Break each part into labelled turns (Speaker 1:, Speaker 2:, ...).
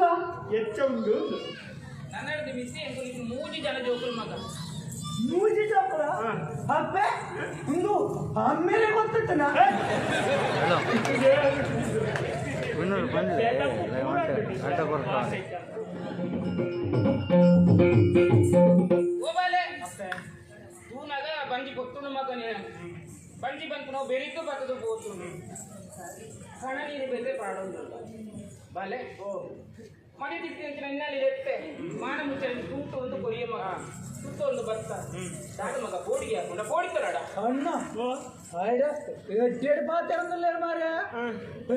Speaker 1: ಬುಕ್ಕ
Speaker 2: ಹೆಚ್ಚ ಉಂಡು
Speaker 3: ನನ್ನಡ್ದು ಮಿಸ್ಸಿ ಎಂಕುಲು ಮೂಜಿ ಜನ ಜೋಕುಲು ಮಗ
Speaker 1: ಮೂಜಿ ಜೋಕುಲ ಅಪ್ಪೆ ಒಂದು ಅಮ್ಮೇಲೆ ಗೊತ್ತಿತ್ತನ
Speaker 3: ಓಬಾಲೆ ತೂನಾಗ ಬಂಜಿ ಗೊತ್ತುಂಡು ಮಗನೇ ಬಂಜಿ ಬಂತು ನಾವು ಬೆರಿದ್ದು ಬತ್ತದು ಪೋತುಂಡು ಕಣ ನೀರು ಬೆದ್ರೆ ಪಾಡೊಂದು ಬಾಲೆ ಮನೆ ತಿತ್ತಿ ಅಂತ ನನ್ನಲ್ಲಿ ಎತ್ತೆ ಮಾನ ಮುಚ್ಚ ತೂಟ ಒಂದು ಕೊರಿಯ ಮಗ ಸುತ್ತ ಒಂದು ಭತ್ತ ದಾಡ ಮಗ ಬೋಡಿಗೆ ಹಾಕೊಂಡ ಬೋಡಿತರಡ
Speaker 1: ಅಣ್ಣ ಆಯ್ಡ ಎಡ್ಡೆಡ್ ಪಾತೆರಂದಲ್ಲ ಮಾರ್ಯ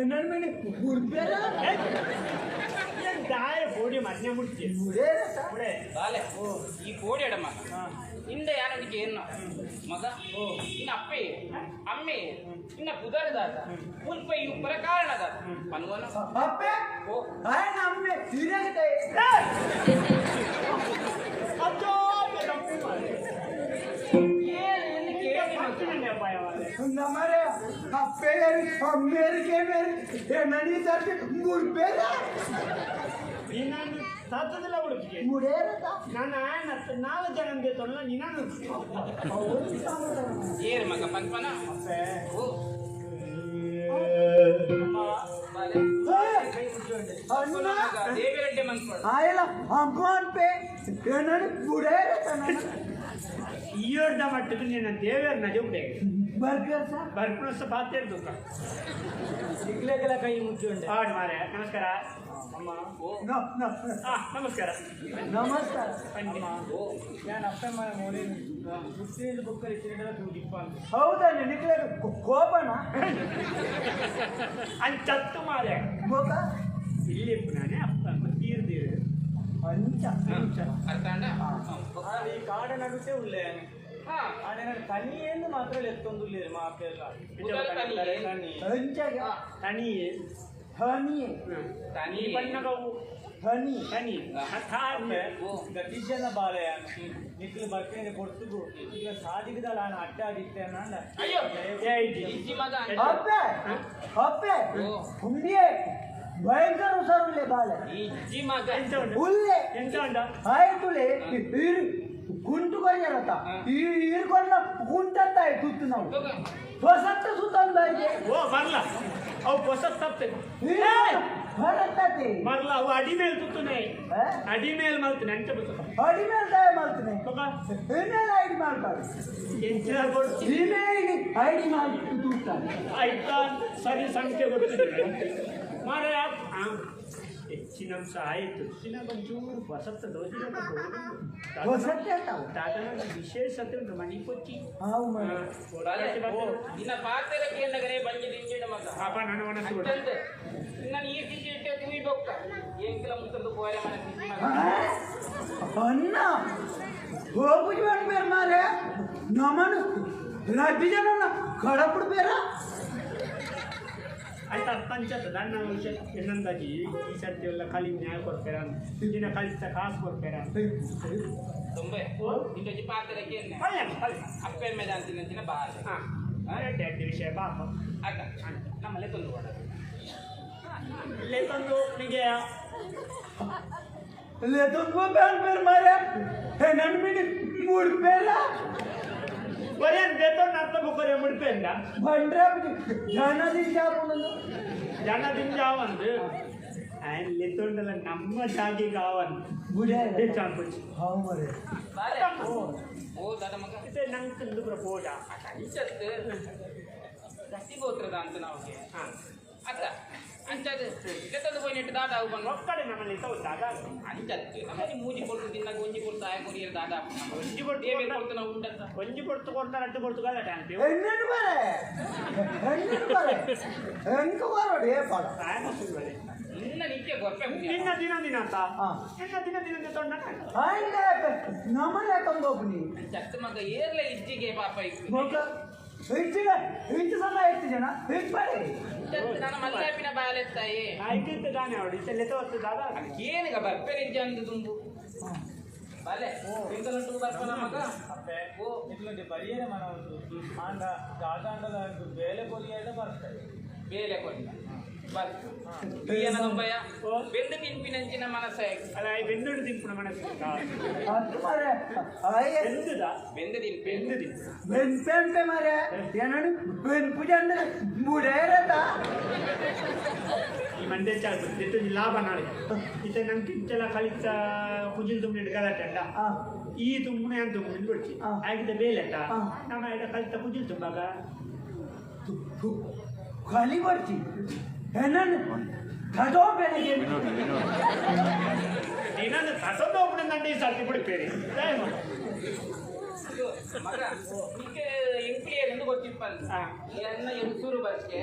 Speaker 1: ನನ್ನ ಮೇಲೆ ಉಡ್ಬೇರ
Speaker 2: ದಾಯ ಬೋಡಿ ಮಜ್ಞ ಮುಟ್ಟಿ
Speaker 3: ಬಾಲೆ ಈ ಬೋಡಿ ಅಡ ಮಗ ಇಂದ ಯಾರೊಂದಿಗೆ ಏನು ಮಗ ಇನ್ನ ಅಪ್ಪೆ ಅಮ್ಮೆ ಇನ್ನ ಪುದರ್ದಾತ ಮುಲ್ಪ ಈ ಉಪ್ಪರ ಕಾರಣದಾತ ಪನ್ವನ
Speaker 1: ಅಪ್ಪೆ
Speaker 3: ಓ
Speaker 1: ಆಯ್ನ ಅಮ್ಮೆ ಸೀರಿಯಾಗಿದೆ
Speaker 2: ಅಚ್ಚೋ
Speaker 3: ಏನು ಕೇಳಿ ಮಗ
Speaker 1: ನಮ್ಮರೆ ಅಪ್ಪೆ ಅಮ್ಮೇರಿಗೆ ಮೇರೆ ನಡಿ ತರ್ತಿ ಮುಡ್ಬೇರ
Speaker 2: ನೀನು ಸಾತದಿಲ್ಲ ಹುಡುಕಿಗೆ
Speaker 1: ಮುಡೇರತ
Speaker 2: ನಾನು ಆಯನ ನಾಲ್ಕು ಜನ ತೊಲ್ಲ ನೀನು
Speaker 3: ಏರು ಮಗ ಪನ್ಪನ ಓ ಬಾಲೆ
Speaker 1: ಅಣ್ಣ
Speaker 3: ಮಗ ದೇವಿರೆಡ್ಡಿ ಮನ್ಪಡ
Speaker 1: ಆಯಲ ಅಮ್ಮ ಅನ್ಪೆ ನಡಿ ಮುಡೇರತ
Speaker 2: ಈಯೋರ್ದ ಮಟ್ಟಕ್ಕೆ ನೀನು ದೇವೇರ್ ನಜೆ ಉಡೆ
Speaker 1: ಬರ್ಗರ್ ಸರ್
Speaker 2: ಬರ್ಪುಣಸ ಪಾತ್ರ ದುಃಖ
Speaker 4: ಸಿಗ್ಲೇಗೆಲ್ಲ ಕೈ ಮುಚ್ಚುಂಡೆ
Speaker 2: ಆಡ್ ಮಾರೆ ನಮಸ್ಕಾರ
Speaker 4: ಅಮ್ಮ
Speaker 3: ಓ
Speaker 2: ನಮಸ್ಕಾರ
Speaker 1: ನಮಸ್ಕಾರ
Speaker 2: ಬನ್ನಿ
Speaker 3: ಓ
Speaker 4: ನಾನು ಅಪ್ಪಮ್ಮನ ಮೋಡಿ ಹುಟ್ಟಿದ ಬುಕ್ಕಲ್ಲಿ ಇಟ್ಟಿರೋ ತೂಗಿಪ್ಪ ಅಂತ
Speaker 1: ಹೌದಾ ನಿನಗೆ ಕೋಪನ
Speaker 2: ಅಂಚತ್ತು ಮಾರೆ
Speaker 1: ಬೋಕ
Speaker 2: ಇಲ್ಲಿ ನಾನೇ ಅಪ್ಪ ಅಮ್ಮ ತೀರ್ದಿರು
Speaker 1: ಅಂಚ
Speaker 3: ಅರ್ಥಾಂಡ
Speaker 4: ಈ ಕಾಡ ನಡುಟೆ ಉಳ್ಳೆ
Speaker 3: ಹಾ
Speaker 4: ಆದ್ರೆ ನಾನು ತನಿಯನ್ನು ಮಾತ್ರ ಎತ್ತೊಂದುಲ್ಲೇರು ಮಾತೆಲ್ಲ ತನಿ
Speaker 1: ಅಂಚಾಗ
Speaker 2: ತನಿ
Speaker 1: ಹನಿ
Speaker 3: ತನಿ
Speaker 2: ಈ ಬಣ್ಣಗವು
Speaker 1: ಹನಿ
Speaker 2: ತನಿ
Speaker 4: ಅಪ್ಪೆ
Speaker 3: ಓ.
Speaker 4: ಗತಿಜನ ಬಾಲೆ ನಿಕ್ಲು ಬರ್ತೀನಿ ಕೊಡ್ತುಗು ಈಗ ಸಾಧಿಗದಲ್ಲ ನಾನು ಅಡ್ಡ ಆದಿತ್ತೆ ನಾಂಡ
Speaker 3: ಅಯ್ಯೋ ಇಜ್ಜಿ ಮಗ
Speaker 1: ಅಪ್ಪೆ ಅಪ್ಪೆ
Speaker 3: ಓ.
Speaker 1: ಹುಂಡಿಯೇ ಭಯಂಕರ ಹುಷಾರುಳ್ಳೆ ಬಾಳೆ
Speaker 3: ಇಜ್ಜಿ ಮಗ
Speaker 2: ಎಂತ ಉಂಡು
Speaker 1: ಉಲ್ಲೆ
Speaker 2: ಎಂತ ಉಂಡ
Speaker 1: ಆಯ್ತುಲೆ ಈರು ಕುಂಟು ಕೊಯ್ಯರತ್ತ ಈ ಈರ್ಕೊಂಡ ಕುಂಟತ್ತ ತುತ್ತು ನಾವು ಹೊಸತ್ತ ಸುತ್ತಂದಾಗೆ
Speaker 2: ಓ ಮರ್ಲ ಅವು ಹೊಸ ತಪ್ಪೆ
Speaker 1: ಹೊರತ್ತತಿ
Speaker 2: ಮರ್ಲ ಅವು ಅಡಿ ಮೇಲೆ ತುತ್ತುನೆ ಅಡಿ ಮೇಲೆ ಮಲ್ತನೆ ಅಂಚ ಬುತ್ತ
Speaker 1: ಅಡಿ ಮೇಲೆ ದಯ ಮಾಡ್ತೀನಿ ಇನ್ನೆಲ್ಲ ಐಡಿ ಮಾಡ್ತಾರೆ
Speaker 2: ಎಂಚಿನ ಕೊಡ್ತಿ
Speaker 1: ಇಮೇಲ್ ಐಡಿ ಮಾಡಿ ತೂಗ್ತಾನೆ
Speaker 2: ಆಯ್ತಾ ಸರಿ ಸಂಖ್ಯೆ ಗೊತ್ತಿದೆ ಮಾರ ಹೆಚ್ಚಿನ ಅಂಶ ಆಯಿತು ಹೆಚ್ಚಿನ ಒಂಚೂರು ಹೊಸತ್ತ ದೋಷ
Speaker 1: ಹೊಸತ್ತೆ ತಾವು
Speaker 2: ದಾದನ ವಿಶೇಷತೆ ಉಂಟು ಮಣಿ ಕೊಚ್ಚಿ
Speaker 1: ಹಾವು ಮನೆ
Speaker 3: ಬಾಲೆ ನಿನ್ನ ಪಾತ್ರೆಗೆ ಏನಗರೆ ಬಂಜಿ ದಿಂಜಿಡ ಮಗ
Speaker 2: ಪಾಪ ನನ್ನ ಮನಸ್ಸು ಕೂಡ
Speaker 3: ಅಂಚಂತೆ ನಾನು ಈ ಸಿಂಚಿ ಇಟ್ಟೆ ತೂಯಿ ಬೊಕ್ಕ ಏಂಕಿಲ ಮುತ್ತಂದು ಪೋರೆ ಮನ ಸಿಂಚಿ ಮಗ
Speaker 1: ಅಣ್ಣ ಹೋಗುಜಿ ಬೇರೆ ಮಾರೆ ನಮ್ಮನ್ನು ರಡ್ಡಿ ಜನ ಕಡಪಡು ಬೇರ
Speaker 2: ಆಯ್ತಾ ಪಂಚತ ನನ್ನ ವಿಷಯ ಇನ್ನೊಂದಾಗಿ ಈ ಸರ್ತಿ ಎಲ್ಲ ಕಲಿ ನ್ಯಾಯ ಕೊಡ್ತೀರ ದಿನ ಕಲಿತ ಕಾಸು ಕೊಡ್ತೀರ
Speaker 3: ತುಂಬೆ ನಿಂದೊಂಜಿ ಪಾತ್ರೆಗೆ ಏನ
Speaker 2: ಪಲ್ಯ ಪಲ್ಯ
Speaker 3: ಅಪ್ಪೆ ಮೇಲೆ ಅಂತಿನ ಬಾಲೆ
Speaker 2: ಹಾಂ ಎರಡು ಎರಡು ವಿಷಯ ಪಾಪ
Speaker 3: ಅಕ್ಕ ನಮ್ಮಲ್ಲೇ ತಂದು ಕೊಡ
Speaker 2: ಇಲ್ಲೇ ತಂದು ನಿಮಗೆ
Speaker 1: ಲೆತೊಂದು ಬೇರೆ ಬೇರೆ ಮಾರೆ ನನ್ನ ಮಿಡಿ ಮುಡ್ಬೇರ
Speaker 2: ಕೊರಿಯನ್ ಬೇತೊಂದು ಅರ್ಥ ಕೊರಿಯ ಮುಡಿಪೆಂದ
Speaker 1: ಬಂಡ್ರೆ ಜನದಿ ಜಾಪುನದು
Speaker 2: ಜನ ದಿಂಜಾವಂದು ಆ್ಯಂಡ್ ಲೆತ್ತೊಂಡಲ್ಲ ನಮ್ಮ ಜಾಗಿಗೆ ಆವಂದು
Speaker 1: ಗುಡೆ
Speaker 2: ಚಾಂಪುಚ್
Speaker 1: ಹಾವು ಮರೆ
Speaker 3: ಬಾಲೆ ಓ ದಾದ ಮಗ
Speaker 2: ಇದು ನಂಗೆ ತಿಂದು ಪೋಟ
Speaker 3: ಅಂಚತ್ತು ದಸಿ ಗೋತ್ರದ ಅಂತ ನಾವ್ಗೆ
Speaker 2: ಹಾಂ
Speaker 3: ಅತ್ತ ಅಂಚದು ಲೆತ್ತೊಂದು ಪೋಯಿನೆಟ್ಟು ದಾದ ಅವು ಬಂದು
Speaker 2: ಒಕ್ಕಡೆ ನಮ್ಮಲ್ಲಿ ದಾದ
Speaker 3: ಅಂಚತ್ತು ನಮ್ಮಲ್ಲಿ ಮೂಜಿ ಕೊಡ್ತು ತಿನ್ನಾಗ ಒಂಜಿ ಕೊಡ್ತು ಆಯ ಕೊರಿಯರ್ ದಾದ
Speaker 2: ಒಂಜಿ ಕೊಡ್ತು
Speaker 3: ದೇವೇರ್ ಕೊಡ್ತು ನಾವು ಉಂಡಂತ
Speaker 2: ಒಂಜಿ ಕೊಡ್ತು ಕೊಡ್ತಾರೆ ಅಡ್ಡು ಕೊಡ್ತು ಗಲಾಟೆ ಅಂತೀವಿ
Speaker 1: ಎಣ್ಣೆನು ಬರೆ ಎಣ್ಣೆನು ಬರೆ ಎಂಕ ಬರೋಡು ಏ ಪಾಡ
Speaker 2: ಆಯನ ಸುಳ್ಳು
Speaker 3: ನಿನ್ನ ನಿತ್ಯ ಗೊಪ್ಪೆ
Speaker 2: ನಿನ್ನ ದಿನ ದಿನ ಅಂತ
Speaker 1: ಹಾ.
Speaker 2: ನಿನ್ನ ದಿನ ದಿನ ತೊಂಡ
Speaker 1: ಆಯ್ತ ನಮ್ಮನೆ ತಂದೋಗ್ನಿ
Speaker 3: ಚಕ್ಕ ಮಗ ಏರ್ಲೆ ಇಜ್ಜಿಗೆ ಪಾಪ ಇತ್ತು
Speaker 1: ಮಗ ಹೆಚ್ಚಿನ ಹೆಚ್ಚು ಸಲ ಹೆಚ್ಚು ಜನ ಹೆಚ್ಚು ಬರೆ
Speaker 3: ನನ್ನ ಮಲ್ಲಾಪಿನ ಬಾಲೆತ್ತಾಯೇ
Speaker 2: ಆಯ್ತು ತಾನೆ ಅವಳು ಇತ್ತೆಲ್ಲ ತೋರ್ತು ದಾದ
Speaker 3: ಅದಕ್ಕೇನಗ ಬರ್ಪೆ ನಿಜ್ಜ ಅಂದು ತುಂಬು ಬಾಲೆ ಎಂತಲಂಟು ಬರ್ಪನ ಮಗ
Speaker 4: ಅಪ್ಪೆ
Speaker 3: ಓ
Speaker 4: ಇಟ್ಲುಂಟಿ ಬರಿಯರೆ ಮನ ಉಂಟು ಆಂಡ ದಾದಾಂಡಲ ಬೇಲೆ ಕೊರಿಯಡ ಬರ್ತದೆ
Speaker 3: ಬೇಲೆ ಕೊಡ್ಲ ಬೆಂದು ತಿನ್ಪಿನಂಚಿನ ಮನಸ್ಸೆ
Speaker 2: ಅಲ್ಲ ಬೆಂದುಡು ತಿನ್ಪುನ ಮನಸ್ಸು ಬೆಂದುದ
Speaker 3: ಬೆಂದು ತಿನ್ಪೆ
Speaker 2: ಬೆಂದು ತಿನ್ಪು
Speaker 1: ಬೆನ್ಪೆಂಪೆ ಮರೆ ಏನನು ಬೆನ್ಪು ಜನ ಬುಡೇರತ
Speaker 2: ಈ ಮಂಡೆ ಚಾಕು ಲಾಭ ನಾಳೆ ಇತ್ತ ನಮ್ಗೆ ಇಂಚಲ ಕಲಿತ ಕುಜಿಲ್ ತುಂಬಿನ ಗಲಾಟೆಂಡ ಈ ತುಂಬುನೆ ಅಂತ ತುಂಬಿನ ಬಿಡ್ಚಿ ಆಗಿದ್ದ ಬೇಲೆಟ ನಮ್ಮ ಎಡ ಕಲಿತ ಕುಜಿಲ್ ತುಂಬಾಗ
Speaker 1: ಖಾಲಿ ಬರ್ಚಿ ಏನನು ತಡೋ ಬೆಳಗ್ಗೆ
Speaker 2: ನೀನನ್ನು ತಸೊಂದು ಒಬ್ಬನ ನಂಡಿ ಸರ್ತಿ ಬಿಡ್ಪೇರಿ
Speaker 3: ಮಗ ನಿಕ್ಕೆ ಎಂಕ್ಲಿಯರ್ ಎಂದು ಗೊತ್ತಿಪ್ಪಲ್ಲ ಎನ್ನ ಎರುಸೂರು ಬಸ್ಗೆ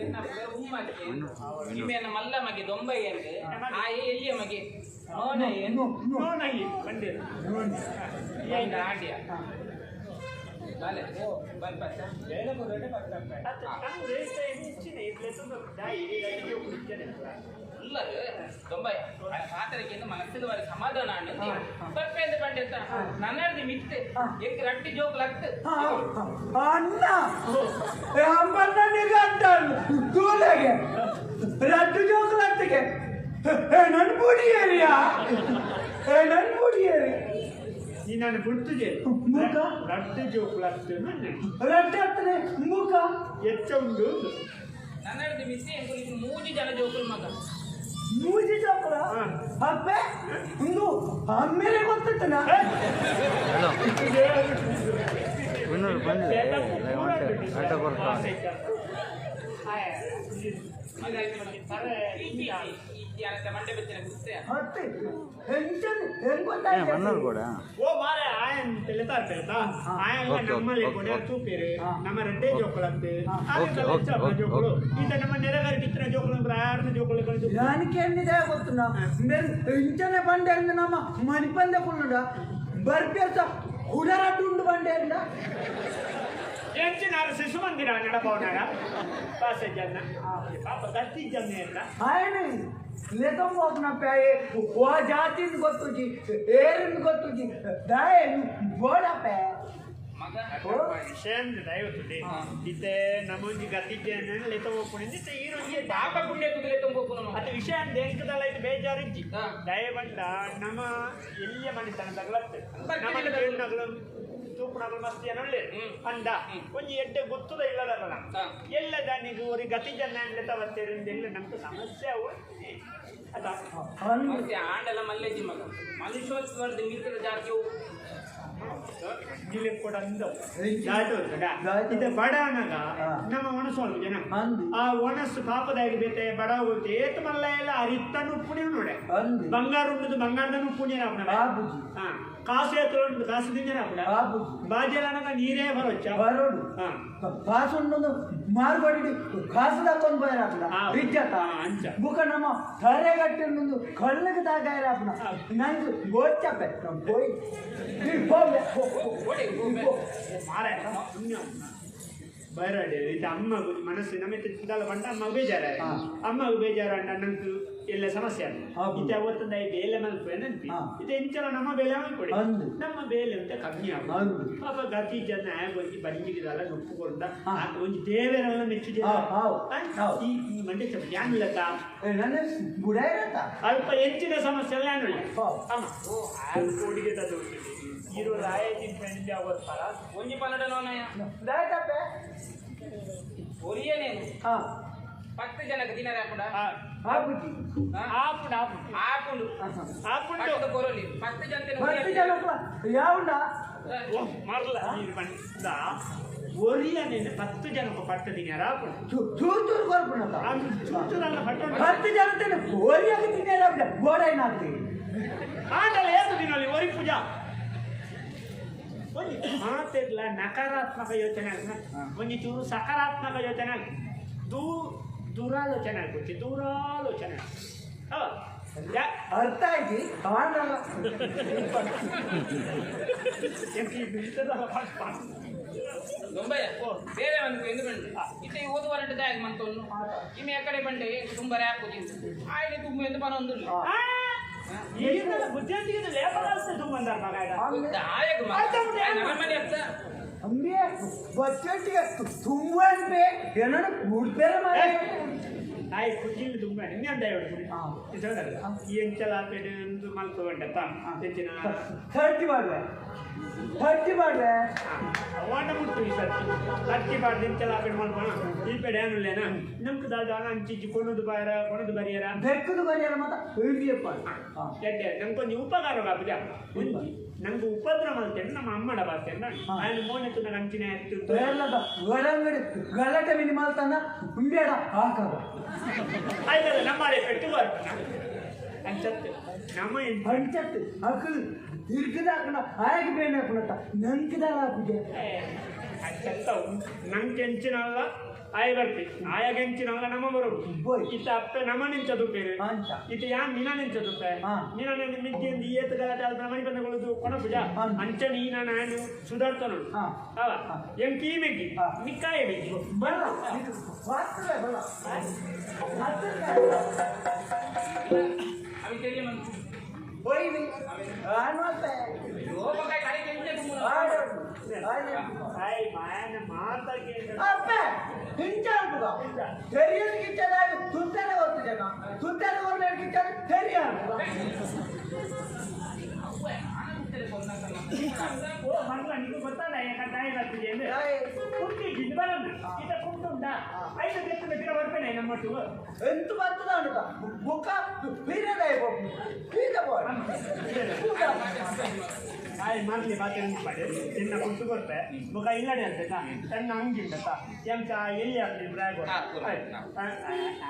Speaker 3: ಎನ್ನ ಉಮ್ಮಕ್ಕೆ ನಿಮ್ಮೆನ್ನ ಮಲ್ಲ ಮಗೆ ದೊಂಬೈ ಎಂದು ಆಯೆ ಎಲ್ಲಿಯ ಮಗೆ ನೋನಯ್ಯ
Speaker 2: ನೋನಯ್ಯ ಬಂದೆ
Speaker 3: ಆಡ್ಯ ಬಲೆ ಬರ್ಪತ್ತ
Speaker 4: ಬೇಲೆ ಕೊರಡೆ ಬರ್ತಪ್ಪ
Speaker 3: ಉಲ್ಲರು ದೊಂಬಯ್ಯ ಪಾತ್ರಕ್ಕೆ ಮನಸ್ಸಿಗೆ ಬಾರಿ ಸಮಾಧಾನ ಅನ್ನಿ ಬರ್ಪೇಂದ ಬಂಡೆತ್ತ ನನ್ನರ್ದಿ ಮಿತ್ತೆ ಎಂಕ್ ರಟ್ಟಿ ಜೋಕ್ ಲಕ್ತು
Speaker 1: ಅಣ್ಣ ಅಂಬಣ್ಣನಿಗೆ ಅಂತ ತೂಲೆಗೆ ರಟ್ಟು ಜೋಕ್ ಲತ್ತಿಗೆ ನನ್ನ ಬುಡಿಯೇರಿಯ ನನ್ನ ಬುಡಿಯೇರಿ
Speaker 2: ನಾನು ಗುರ್ತಿದೆ
Speaker 1: ಮುಖ
Speaker 2: ರಟ್ಟು ಜೋಕ್ ಲತ್ತು
Speaker 1: ರಟ್ಟೆ ಹತ್ತನೆ ಮುಖ
Speaker 2: ಎಚ್ಚ ಉಂಡು
Speaker 3: ನನ್ನರ್ದಿ ಮಿತ್ತೆ ಎಂಕು ಮೂಜಿ ಜನ ಜೋಕುಲ್ ಮಗ
Speaker 1: ಮೂಜಿ ಜೋಕುಲ ಅಪ್ಪೆ ಒಂದು ಅಮ್ಮೇಲೆ ಗೊತ್ತಿತ್ತನ
Speaker 5: ಬಂದಿದೆ
Speaker 2: ಓ ಮಾರೆ ಆಯನ್ ತೆಲೆತಾರ್ ಪೇತಾ ಆಯನ್ ನಮ್ಮಲ್ಲಿ ಕೊಡೆ ತೂಪೇರು ನಮ್ಮ ರೆಡ್ಡೆ ಜೋಕುಲಂತೆ ಜೋಕುಲು ಈತ ನಮ್ಮ ನೆರೆಗಾರಿ ಕಿತ್ತನ ಜೋಕುಲು ಯಾರನ್ನ ಜೋಕುಲು ಕಳಿದು
Speaker 1: ಯಾನಿಕೆ ಎನ್ನಿದೆ ಗೊತ್ತುಂಡ ಇಂಚನೆ ಬಂಡೆ ನಮ್ಮ ಮಣಿಪಂದೆ ಕುಳ್ಳುಂಡ ಬರ್ಪೇರ್ಸ ಹುಡರಡ್ಡು ಉಂಡು ಬಂಡೆ ಅಂದ
Speaker 2: ಎಂಚಿನಾರು ಶಿಶು ಮಂದಿರ ನಡಪವನಾರ ಪಾಸೆ ಜನ ಪಾಪ ಗತಿ ಜನ ಎಲ್ಲ
Speaker 1: ఆయన ಲೆತಂಬೋಗ್ನಪ್ಪಾಯೆ ಓ ಜಾತಿನ ಗೊತ್ತುಜಿ ಏರಿನ ಗೊತ್ತುಜಿ ದಾಯ ಬೋಡಪ್ಪೆ
Speaker 3: ಮಗ
Speaker 2: ವಿಷಯ ದಯವಿಟ್ಟು ಇತ್ತೆ ನಮ್ಮೊಂಜಿ ಗತಿ ಜನ ಲೆತೋಪುಣಿಂದ ಇತ್ತೆ ಈರೊಂಜಿ
Speaker 3: ಪಾಪ ಪುಣ್ಯ ಕುದುರೆ ತುಂಬೋಪುನ
Speaker 2: ಅದು ವಿಷಯ ಎಂಕದಲ್ಲ ಇದು ಬೇಜಾರಿಜ್ಜಿ ದಯವಂಡ ನಮ್ಮ ಎಲ್ಲಿಯ ಮನೆತನ ತಗಲತ್ತೆ ನಮ್ಮ ಕೇಳಿನಗಳು ತೂಪುನಗಳು ಮಸ್ತಿ ಅನ್ನೊಳ್ಳೆ ಅಂದ ಒಂಜಿ ಎಡ್ಡೆ ಗೊತ್ತದ ಇಲ್ಲದಲ್ಲ ಎಲ್ಲ ದಾನಿಗೆ ஒரு ಗತಿ ಜನ ಲೆತ ಬತ್ತೇರಿಂದ ಎಲ್ಲ ನಮ್ಗೆ ಸಮಸ್ಯೆ ಅದ
Speaker 3: ಆಂಡಲ ಮಲ್ಲೇಜಿ ಮಗ ಮನುಷ್ಯೋತ್ಸವದ ಮಿತ್ರ ಜಾತಿಯು
Speaker 2: ಕೂಡ ಇದು ಬಡವನಾಗ ನಮ್ಮ ಒಣಸು ಜನ ಆ ಒಣಸು ಪಾಪದಾಗಿ ಬೇತೆ ಬಡ ಹೋಗುತ್ತೆ ಏತು ಮಲ್ಲ ಎಲ್ಲ ಅರಿತನು ಪುಣ್ಯ ನೋಡೆ ಬಂಗಾರ ಉಂಟು ಬಂಗಾರದನು ಪುಣ್ಯ ಕಾಸು ಎತ್ತಲು ಉಂಟು ಕಾಸು ತಿಂಜನ ಬಾಜೆಲ್ಲ ನೀರೇ ಬರೋಚ್ಚ
Speaker 1: ಬರೋಡು ಕಾಸು ಉಂಟು ಮಾರ್ಬಡಿ ಕಾಸು ತಕೊಂಡು ಬೈರಾಪುಣ ಇಜ್ಜತ ಬುಕ ನಮ್ಮ ತರೆಗಟ್ಟಿ ಕಣ್ಣಿಗೆ ತಾಗಾಯರಾಪುಣ ನಂಗೆ ಗೋಚಪ್ಪೆ ಪೋಯ್
Speaker 2: ಬೈರಾಡಿ ಇದು ಅಮ್ಮ ಮನಸ್ಸು ನಮ್ಮ ಬಂಡ ಅಮ್ಮ ಬೇಜಾರ ಅಮ್ಮಗೆ ಬೇಜಾರ ಅಂಡ ನಂಗೆ ಎಲ್ಲ ಸಮಸ್ಯೆ ಇತ್ತೆ ಅವತ್ತೊಂದು I ಬೇಲೆ ಮಲ್ಪೆ ನೆನಪಿ ಇದು ಎಂಚಲ ನಮ್ಮ ಬೇಲೆ ಮಲ್ಕೊಡಿ ನಮ್ಮ ಬೇಲೆ ಅಂತ ಕಮ್ಮಿ ಆಗ ಪಾಪ ಗತಿ ಜನ ಒಂಜಿ ಬಂಜಿಗಿದಲ್ಲ ನುಪ್ಪುಕೊಂಡ ಒಂಜಿ ದೇವರೆಲ್ಲ ಮೆಚ್ಚು ಈ ಮಂಡ್ಯ ಯಾನಿಲ್ಲತ್ತ ಅಲ್ಪ ಹೆಚ್ಚಿನ ಸಮಸ್ಯೆ ಎಲ್ಲ ಯಾನಿಲ್ಲ ಅಮ್ಮ ಕೋಡಿಗೆ ತದು ಇರೋ ರಾಯ ತಿಂಪೆಂಡಿ ಅವತ್ತಾರ
Speaker 3: ಒಂಜಿ ಪನ್ನಡ ನೋನಯ್ಯ ಒರಿಯನೇನು ಪತ್ತು ಜನಕ್ಕೆ ದಿನ ರಾಪುಡ
Speaker 2: ಆಪುಂಡು
Speaker 3: ಆಪುಂಡು
Speaker 2: ಆಪುಂಡು
Speaker 3: ಕೊರಲಿ ಪತ್ತು ಜನತೆ
Speaker 1: ಪತ್ತು ಜನಕ್ಕೆ ಯಾವುಂಡ
Speaker 2: ಮರಲ ನೀರು ಬಂದ ಒರಿಯನೇನು 10 ಜನಕ್ಕೆ ಪಟ್ಟು ದಿನ ರಾಪುಂಡು
Speaker 1: ಚೂರು ಚೂರು ಕೊರ್ಪುಂಡ
Speaker 2: ಚೂಚೂರಲ್ಲ ಪಟ್ಟು
Speaker 1: 10 ಜನತೆ ಒರಿಯಾಗ ದಿನ ರಾಪುಡ ಗೋಡೈನಾಗ್ತೀವಿ
Speaker 2: ಆಂಡಲ ಏತು ದಿನಲ್ಲಿ ಒರಿ ಪೂಜಾ ಒಂಜಿ ಮಾತೆರ್ಲ ನಕಾರಾತ್ಮಕ ಯೋಚನೆ ಒಂಜಿ ಚೂರು ಸಕಾರಾತ್ಮಕ ಯೋಚನೆ ದೂರಾಲೋಚನೆ ಆಗ್ಬಿಡ್ತಿ ದೂರಾಲೋಚನೆ
Speaker 1: ಅರ್ಥ ಆಯ್ತು ಆಂಡಲ
Speaker 3: ದೊಂಬಯ್ಯ ಬೇರೆ ಒಂದು ಎಂದು ಬಂಡು ಇತ್ತೆ ಓದು ವರಂಟು ದಾಯಕ ಮಂತೊನ್ನು ಇಮೆ ಕಡೆ ಬಂಡೆ ತುಂಬ ರ್ಯಾಪ್ ಆಯ್ತು ತುಂಬ ಎಂದು ಪನ ಒಂದು
Speaker 2: ಬುದ್ಧಿವಂತಿಗೆ ಲೇಪದಾಸ್ತೆ ತುಂಬ
Speaker 3: ಆಯಕ ಮನೆ ಅರ್ಥ
Speaker 1: ಅಂಬೆ ಬಚ್ಚಟ್ಟಿಗೆ ತುಂಬ ಅನ್ಬೆ ಏನೋ ಮುಡ್ಬೇರೆ ಮಾರೆ
Speaker 2: ಆಯ್ ಕುಜಿಲ್ ತುಂಬ ನಿನ್ನೆ ದಯವಿಡು ಎಂಚಲ ಪೆಡು ಮಲ್ಕೊಂಡತ್ತ ಹೆಚ್ಚಿನ
Speaker 1: 30 ಮಾಡುವೆ 30 ಮಾಡುವೆ
Speaker 2: ವಾಟ ಮುಟ್ಟು ಈ ಸರ್ತಿ 30 ಬಾರ್ದು ಎಂಚಲ ಪೆಡು ಮಲ್ಪಣ ಈ ಪೆಡೆ ಏನುಲ್ಲೇನ ನಮ್ಗೆ ದಾದ ಅಂಚಿಜ್ಜಿ ಕೊನದು ಬಾರ ಕೊನದು ಬರಿಯರ
Speaker 1: ಬೆಕ್ಕದು ಬರಿಯರ ಮಾತ ಹಿಡಿಯಪ್ಪ
Speaker 2: ಎಡ್ಡೆ ನಂಗೊಂಜಿ ಉಪಕಾರ ಬಾಪುಜ ಒಂಜಿ ನಂಗೆ ಉಪದ್ರ ಮಲ್ತೇನೆ ನಮ್ಮ ಅಮ್ಮಡ ಬಾರ್ತೇನೆ ఆయన ಮೋನೆ ತುನ ಅಂಚಿನ ಎತ್ತು
Speaker 1: ಬೇರ್ಲದ ಹೊರಂಗಡಿ ಗಲಾಟೆ ಮಿನಿ ಮಲ್ತಾನ ಬೇಡ ಹಾಕವ
Speaker 2: ಆಯ್ತಲ್ಲ ನಮ್ಮಳೆ ಪೆಟ್ಟು ಬರ್ತಾನ ಅಂಚತ್ತು ನಮ್ಮ
Speaker 1: ಅಂಚತ್ತು ಅಕಲ್ ತಿರ್ಗದಾಕಣ ಆಯಕ್ಕೆ ಬೇಡ ಹಾಕುಣತ್ತ ನಂಕಿದಾಲ ಹಾಕುಜೆ
Speaker 2: ಅಂಚತ್ತವು ನಂಗೆ ಎಂಚಿನಲ್ಲ ಆಯ ಬರ್ತಿ ಆಯಾಗ ಎಂಚಿನಲ್ಲ ನಮ್ಮ ಬರೋದು ಇತ್ತ ಅಪ್ಪೆ ನಮ್ಮ ನಿಂಚ ದುಪ್ಪೇರು ಇತ್ತ ಯಾನ್ ನಿನ ನಿಂಚ ದುಪ್ಪೆ ನಿನ ಮಿಗ್ಗಿಂದ ಏತ್ ಗಲಾಟೆ ಆದ ಮನಿ ಬಂದಗಳು ಕೊನಪುಜ ಅಂಚ ನೀನ ನಾನು ಸುಧಾರ್ತನು ಅವ ಎಂಕಿ ಮೆಗ್ಗಿ ನಿಕ್ಕಾಯ ಮೆಗ್ಗಿ
Speaker 1: ಬಲ್ಲ ಬಲ್ಲ ಎಂತ ಬರ್ತದ ಬುಕ್ಕ ಬೀರದಾಯ
Speaker 2: ಆಯ್ ಮರ್ಲಿ ಬಾತೆ ಪಾಡೆ ಎನ್ನ ಕುಂತು ಕೊರ್ಪೆ ಬೊಕ ಇಲ್ಲಡೆ ಅಂತ ತನ್ನ ಅಂಗಿಂಡತ ಎಂತ ಎಲ್ಲಿ ಆಗ್ಲಿ ಬ್ರಾಗ್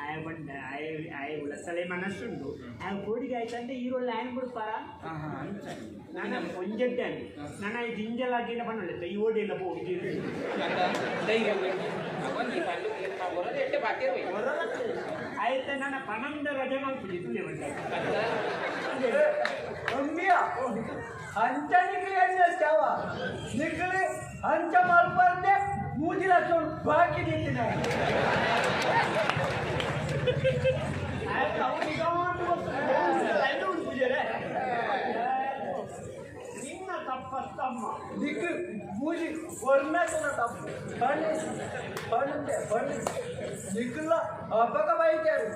Speaker 2: ಆಯ್ ಬಂಡ ಆಯ್ ಆಯ್ ಉಳಸಲೆ ಮನಸ್ಸುಂಡು ಆ ಕೋಡಿಗೆ ಆಯ್ತಂದ್ರೆ ಈರೋಳ್ಳ ಆಯನ್ ಬಿಡ್ಪಾರ ನಾನು ಒಂಜಡ್ಡೆ ನಾನು ಇದು ಇಂಜಲ್ ಆಗಿಲ್ಲ ಬಣ್ಣೊಳ್ಳೆ ಈ ಓಡಿ ಎಲ್ಲ ಹೋಗಿ ಆಯ್ತು ನನ್ನ ಪನಂದ ರಜೆ ಮಾಡ್ಬಿಟ್ಟಿದ್ದು
Speaker 1: ಅಮ್ಮಿಯ ಅಂಚ ನಿಕ್ಲಿ ಅಂಚ ಚಾವ ನಿಕ್ಲಿ ಅಂಚ ಮಲ್ಪರ್ದೆ ಮೂಜಿಲ ಬಾಕಿ ನಿಂತಿನ
Speaker 2: ನಿನ್ನ ತಪ್ಪತ್ತಮ್ಮ
Speaker 1: ನಿಕ್ಲಿ ಮೂಜಿ ವರ್ಣಕನ ತಪ್ಪು ಬಣ್ಣೆ ಬಣ್ಣೆ ಬಣ್ಣೆ ನಿಕ್ಲ ಅಪಕ ಬೈತಾರೆ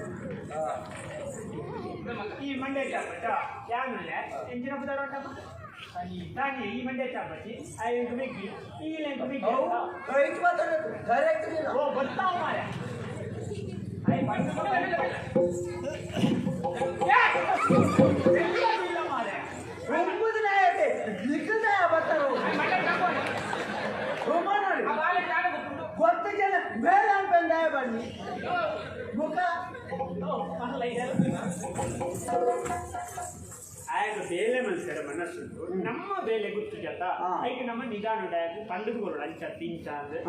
Speaker 2: ಈ ಮಂಡ್ಯ ಚಾಪಚ್ಚ ಯಾನಲ್ಲ ಎಂಜಿನ ಪುದಾರ ಉಂಟಪ್ಪ ತಾನಿ ಈ ಮಂಡ್ಯ ಚಾಪಚ್ಚಿ ಐದು ಮೆಗ್ಗಿ ಈ ಲೆಂಕು ಮೆಗ್ಗಿ
Speaker 1: ರೈತ ಮಾತಾಡೋದು ಕರೆಕ್ಟ್
Speaker 2: ಓ ಗೊತ್ತಾವ ಮಾರ I ಬಣ್ಣ ಇಲ್ಲ ಮಾರೆ
Speaker 1: ಒಂಬುದು ನಾಯತೆ ನಿಕ್ಕದ ಬರ್ತಾರೋ ಗೊತ್ತ ಜನ ಬೇಡ ಅನ್ಪಂದಾಯ ಬನ್ನಿ ಮುಖ
Speaker 2: ಆಗ ಬೇಲೆ ಮನುಷ್ಯರ ಮನಸ್ಸು ನಮ್ಮ ಬೇಲೆ ಗುತ್ತು ಜತ ಐಕೆ ನಮ್ಮ ನಿಧಾನ ಪಂಡದ ಕೊರಡು ಅಂಚ ತಿಂಚ ಅಂದ್ರೆ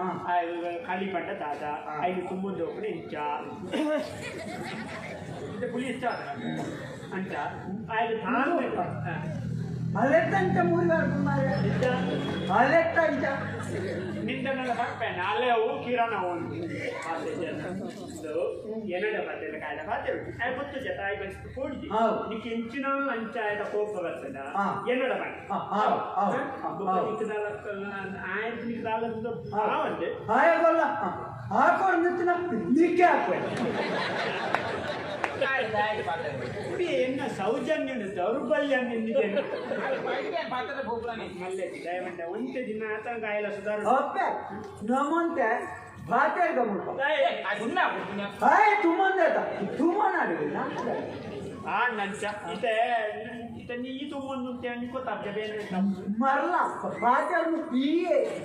Speaker 2: ಖಾಲಿ ಪಂಡ ದಾದ ಐದು ತುಂಬೊಂದು ಹೋಗ್ಬಿಟ್ಟು ಇಂಚ ಪುಲಿ ಇಷ್ಟ ಅಂಚ ಆಯ್ತು
Speaker 1: ಅಲೆತ್ತಂಚ ಮೂರು ಅಲೆತ್ತಂಚ
Speaker 2: ನಿಂದನೆಲ್ಲ ಬರ್ಪೇನೆ ಅಲ್ಲೇ ಅವು ಕಿರಣ ಒಂದು ಏನಡ ಬರ್ತೇನೆ ಕಾಯ್ದ ಬಾತೆ ಗೊತ್ತು ಜತ ಆಯ್ ಬಸ್ತು ಕೂಡಿದಿ ನಿಕ್ಕೆ ಇಂಚಿನ ಅಂಚ ಆಯ್ತ ಕೋಪ ಬರ್ತದ ಏನಡ ಬಣ್ಣ ಆಯ್ತು ನಿಕ್ಕೆ ಆವಂದೆ
Speaker 1: ಆಯಗೊಲ್ಲ ಹಾಕೊಂಡು ನಿಂತಿನ ನಿಕ್ಕೆ ಹಾಕುವೆ
Speaker 2: ಎನ್ನ ಸೌಜನ್ಯ ದೌರ್ಬಲ್ಯ ದಯಮಂಡ ಒಂತೆ ದಿನ ಆತನ ಗಾಯಲ ಸುಧಾರ
Speaker 1: ಅಪ್ಪೆ ನಮ್ಮಂತೆ ಬಾತೆ ಗಮುಲ್ಪ ಹಾಯ್ ತುಮ್ಮಂದೆ ತುಮ್ಮನಾಡಿಲ್ಲ
Speaker 2: ಆ ನಂಚ ಇತೆ ಇತೆ ನೀ ತುಮ್ಮಂದು ನಿಕ್ಕೊತ್ತಾಬ್ಜ ಬೇರೆ
Speaker 1: ಮರಲ ಬಾತೆ ಈ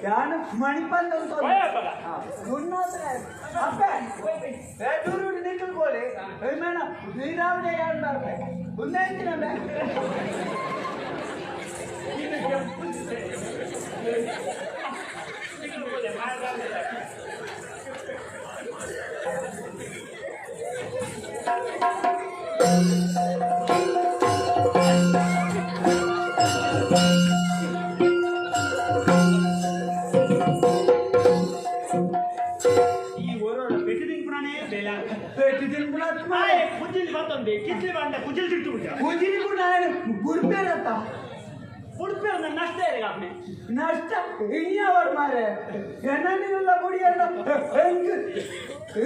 Speaker 1: ಯಾನು ಮಣಿಪಂದ ಅಪ್ಪೆ ದೂರು ನಿಕ್ಕಲ್ಕೋಲಿ ಏಮೇಣ ನೀರಾವಣೆ ಯಾರು ಬರ್ಬೆ ಒಂದೇ
Speaker 2: ಈ ಓರೋಳ ಪೆಟ್ಟು ತಿನ್ಪುಣನೇ ಬೇಲ
Speaker 1: ಪೆಟ್ಟು ತಿನ್ಪುಣ
Speaker 2: ಕುಜಿಲ್ ಬತ್ತೊಂದೆ ಕಿತ್ಲಿ ಬಂಡ ಕುಜಿಲ್ ತಿಟ್ಟು
Speaker 1: ಕುಜಿಲ್ ಕೂಡ ಬುಡ್ಬೇರತ್ತ
Speaker 2: ಬುಡ್ಪೇರ್ ನಷ್ಟ ಇರಗಾಪ್ನೆ
Speaker 1: ನಷ್ಟ ಇನಿಯವರ್ ಮಾರೆ ಎನ್ನನಿಲ್ಲ ಬುಡಿಯಲ್ಲ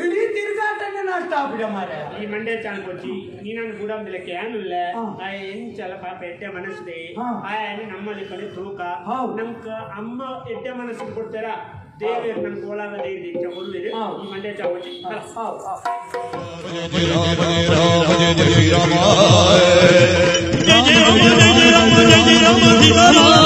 Speaker 1: ಇಡೀ ತಿರುಗಾಟನೆ ನಷ್ಟ ಆಗ್ಬಿಡ ಮಾರೆ.
Speaker 2: ಈ ಮಂಡ್ಯ ಚಾನ್ಕೊಚ್ಚಿ ನೀನನ್ನು ಬುಡಂದಿಲಕ್ಕೆ ಏನಿಲ್ಲ. ಆ ಎಂಚಲ ಪಾಪ ಎಡ್ಡೆ ಮನಸ್ಸುದೆ. ಆಯನ ನಮ್ಮಲ್ಲಿ ಕಡೆ ತೂಕ. ನಮ್ಕ ಅಮ್ಮ ಎಡ್ಡೆ ಮನಸ್ಸು ಕೊಡ್ತಾರ ದೇವೇರ್ ನಮ್ ಕೋಲಾರ ಧೈರ್ಯ ಇಂಚ ಕೊಡುವೆರು. ಈ ಮಂಡ್ಯ ಚಾಂಕೊಚ್ಚಿ.
Speaker 1: ಹೌದು.
Speaker 5: ಜಯ ಜಯ ರಾಮ ಜಯ ಜಯ ರಾಮ ಜಯ ಜಯ ರಾಮ ಸೀತಾರಾಮ.